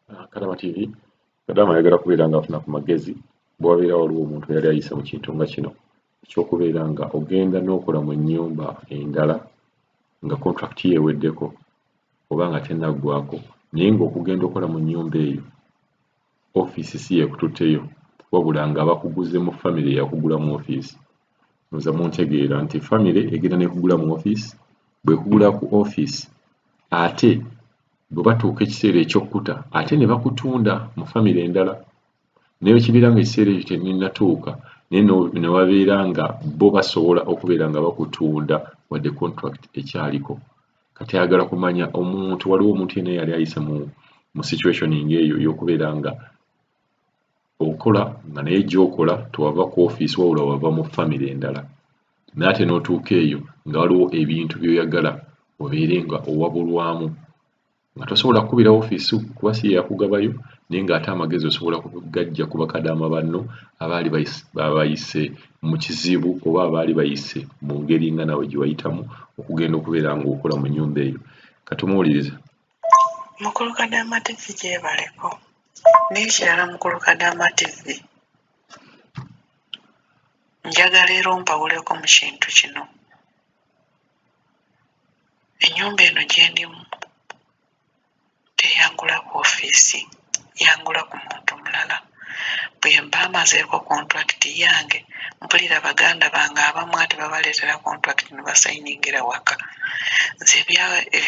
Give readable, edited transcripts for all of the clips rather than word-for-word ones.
Kadama TV. Kadama ayagala kubeera ng'afuna ku magezi bwe wabeera waliwo omuntu eyali ayise mu kintu nga kino eky'okubeera nga ogenda n'okola mu nnyumba endala nga contract yo eweddeko oba nga tennaggwaako, naye ng'okugenda okola mu nnyumba eyo ofiisi si yeekututteyo, wabula nga bakuguze mu famire eyakugula mu ofiisi. Ndowooza muntegeera nti famire egenda n'ekugula mu ofiisi, bw'ekugula ku ofiisi ate bwe batuuka ekiseera eky'okkuta ate ne bakutunda mu famire endala. Naye bwe kibeera ng'ekiseera ekyo tekinnatuuka, naye ne wabeera nga bo basobola okubeera nga bakutunda wadde contract ekyaliko. Kati ayagala kumanya omuntu, waliwo omuntu yenna eyali ayise mu situation ng'eyo ey'okubeera nga okola nga naye gy'okola tewava ku ofiisi wabula wava mu famire endala, naye ate n'otuuka eyo nga waliwo ebintu by'oyagala obeere nga owabulwamu nga tosobola kukubira ofiisi kuba si ye yakugabayo, naye ng'ate amagezi osobola kugaggya ku bakadaama banno abaali bayise mu kizibu oba abaali bayise mu ngeri nga naawe gye wayitamu okugenda okubeera ng'okola mu nnyumba eyo. Katumuwulirize. Mukulu Kadaama TV, gyebaleko. N'ekirala, Mukulu Kadaama TV, njagala era ompawuleko mu kintu kino. Ennyumba eno gye ndimu teyangula ku ofiisi, yangula ku muntu mulala. Bwe mba mazeeko contract yange, mpulira baganda bange abamu ate babaleetera contract ne basayiningira waka. Nze ebyo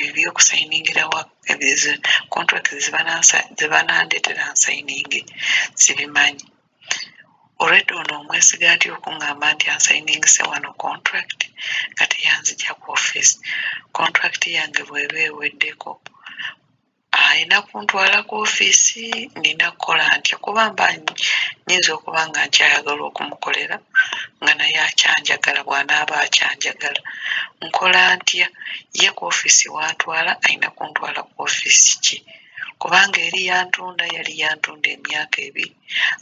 ebyokusayiningira contract ze banandeetera nsayininge sibimanyi. Olwedda ono omwesiga atya okuŋŋamba nti ansayiningise wano contract nga teyanzigya ku ofiisi? Contract yange bw'eba eweddeko, alina kuntwala ku ofiisi? Nina kukola ntya? Kuba mba nnyinza okuba nga nkyayagala okumukolera nga naye akyanjagala. Bw'anaaba akyanjagala, nkola ntya? Ye ku ofiisi wantwala, alina kuntwala ku ofiisi ki? Kubanga eri yantunda, yali yantunda emyaka 2,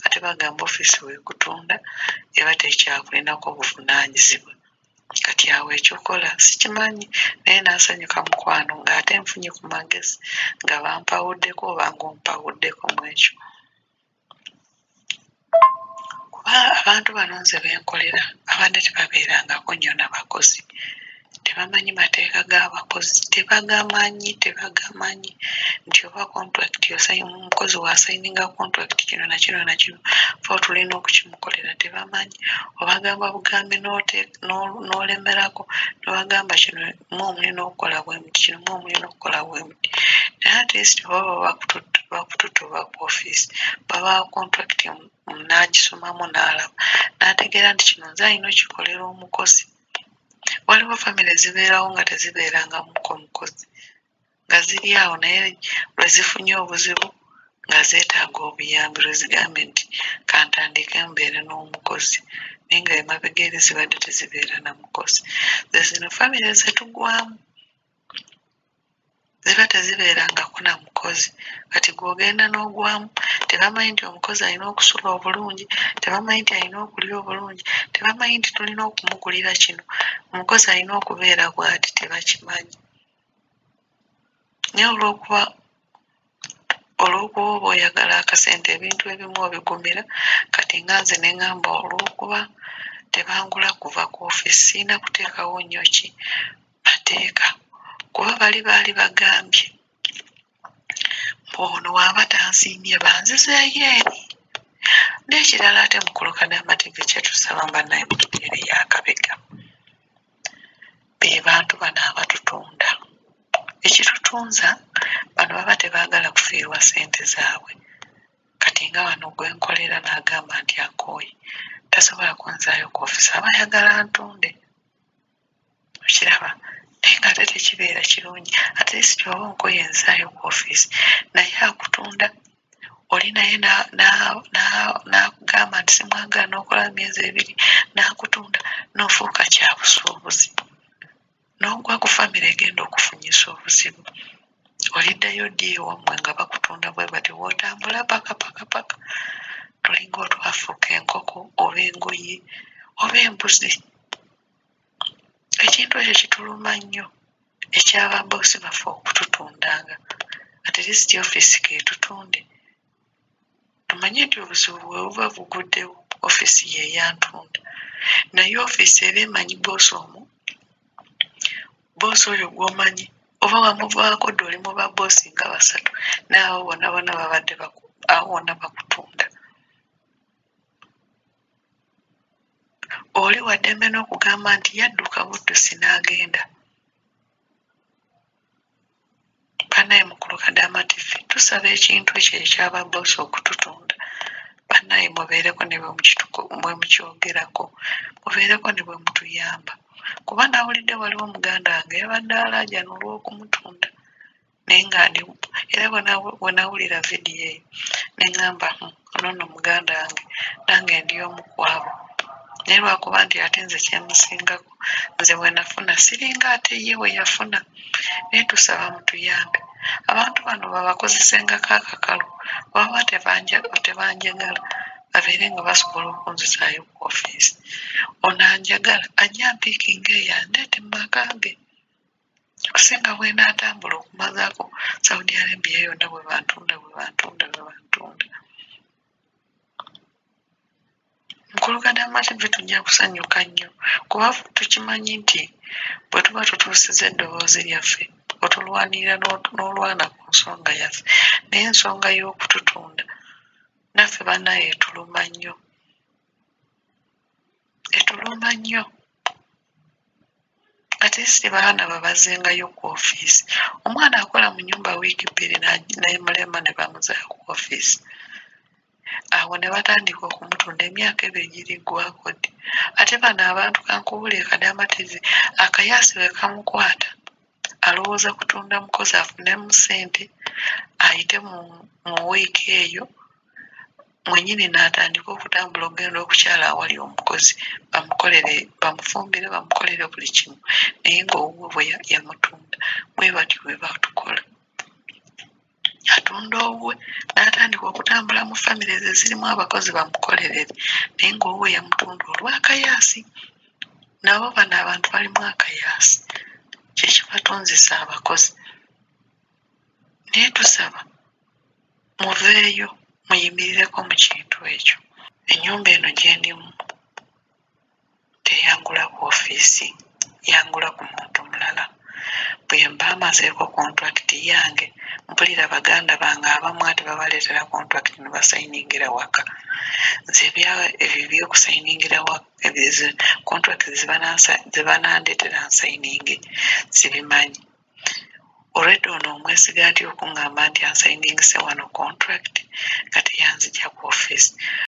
ate bagamba ofiisi weekutunda eba tekyakulinako buvunaanyizibwa. Kati awo ekyokola sikimanyi, naye naasanyuka, mukwano, ng'ate nfunye ku magezi nga bampawuddeko oba ng'ompawuddeko mu ekyo, kuba abantu bano nze benkolera abadde tebabeerangako nnyo na bakozi, tebamanyi mateeka g'abakozi, tebagamanyi, tebagamanyi nti oba contract, omukozi wasayininga contract kino nakino nakino fe tulina okukimukolera. Tebamanyi. Obagamba bugambi n'olemerako nobagamba kino mwe mulina okukola bwe muti, kino mwe mulina okukola bwe muti. Naye at least baba bakututte oba ku ofiisi, babawa contract, n'agisomamu n'alaba n'ategeera nti kino nze alina okikolera omukozi. Waliwo famire zibeerawo nga tezibeerangamuko mukozi, nga ziri awo, naye lwe zifunye obuzibu nga zeetaaga obuyambi, lwe zigambye nti kantandike mbeere n'omukozi, naye nga emabega eri zibadde tezibeera na mukozi. Ze zino famire zetugwamu, ziba tezibeerangako na mukozi. Kati gw'ogenda n'ogwamu, tebamanyi nti omukozi alina okusula obulungi, tebamanyi nti alina okulya obulungi, tebamanyi nti tulina okumugulira kino, omukozi alina okubeera bw'ati, tebakimanyi. Naye olw'okuba oba oyagala akasente, ebintu ebimu obigumira. Kati nga nze ne ŋŋamba, olw'okuba tebangula kuva ku ofiisi, sirina kuteekawo nnyo ki mateeka, kuba bali baali bagambye mbu ono bw'aba tansiimye banzizeeyo eri. N'ekirala ate, Mukulu Kadaama TV, kyetusaba bannaye mututeereyo akabega, be bantu bano abatutunda. Ekitutunza, bano baba tebaagala kufiirwa ssente zaabwe. Kati nga wano gwe nkolera n'agamba nti akooye, tasobola kunzaayo ku ofiisi, aba ayagala ntunde. Okiraba? Naye ng'ate tekibeera kirungi. At least oba onkoye, nzaayo ku ofiisi. Naye akutunda oli naye n'akugamba nti simwagala, n'okola myezi 2 n'akutunda, n'ofuuka kyabusuubuzi, n'ogwa ku famire egenda okufunyisa obuzibu. Oliddayo ddi ewammwe nga bakutunda bwe batyo? Bw'otambula paka paka paka, tulinga otwafuuka enkoko oba engoye oba embuzi. Ekintu ekyo kituluma nnyo, ekyababoosi baffe okututundanga. At least ofiisi keetutunde, tumanye nti obuzibu bwe buba buguddewo, ofiisi ye yantunda. Naye ofiisi eba emanyi boosi omu, boosi oyo gw'omanyi oba wamuvaako dda, oli mu ba boosi nga basatu, naye abo bonna bonna babadde abo bonna bakutunda. Oli waddembe n'okugamba nti yadduka buddusi n'agenda. Bannaye mukulu Kadaama TV, tusaba ekintu ekyo ekyaba boosi okututunda, bannaye mubeereko ne bwe mukyogerako, mubeereko ne bwe mutuyamba. Kuba nawulidde waliwo muganda wange yabadde alaajana olw'okumutunda, naye nga ndi era bwe nawulira vidiyo eyo ne ŋŋamba, ono nno muganda wange, nange ndi omu ku abo. Naye lwakuba nti ate nze kyemusingako, nze bwe nafuna siringa ate ye bwe yafuna. Naye tusaba mutuyambe, abantu bano babakozesengako akakalu, baba tebanjagala babeere nga basobola okunzizaayo ku ofiisi. Ono anjagala ajja ampiikinga eyo andeete mu maka ge, okusinga bwe naatambula okumazaako Saudi Arabia yonna bwe bantunda bwe bantunda bwe bantunda. Mukulu Kadaama TV, tujja kusanyuka nnyo kuba tukimanyi nti bwe tuba tutuusiza eddoboozi lyaffe, otulwanirira n'olwana ku nsonga yaffe. Naye ensonga y'okututunda naffe bannaye etuluma nnyo, etuluma nnyo. Ate si baana babazengayo ku ofiisi. Omwana akola mu nnyumba wiiki 2 nemulema ne bamuzaayo ku ofiisi, awo ne batandika okumutunda. Emyaka 2 giriggwako ddi? Ate bano abantu, kankubuulire Kadaama TV, akayaasi bwe kamukwata alowooza kutunda mukozi afunemu ssente, ayite mu wiiki eyo mwennyini n'atandika okutambula okugenda okukyala awali omukozi, bamukolere, bamufumbire, bamukolere buli kimu, naye ng'owuwe bwe yamutunda. Bwe batyo bwe batukola. Atunda owuwe n'atandika okutambula mu families ezirimu abakozi bamukolerere, naye ng'owuwe yamutunda olw'akayaasi. Nabo bano abantu balimu akayaasi, kye kibatunzisa abakozi. Naye tusaba muveeyo muyimirireko mu kintu ekyo. Ennyumba eno gye ndimu teyangula ku ofiisi, yangula ku muntu mulala. Bwe mba mazeeko kontulakiti yange, mpulira baganda bange abamu ate babaleetera kontulakiti ne basayiningira waka. Nze ebyo ebyokusayiningira kontulakiti ze banandeetera nsayininge sibimanyi. Olwedda ono omwesiga atya okuŋŋamba nti ansayiningise wano kontulakiti nga teyanzigya ku ofiisi?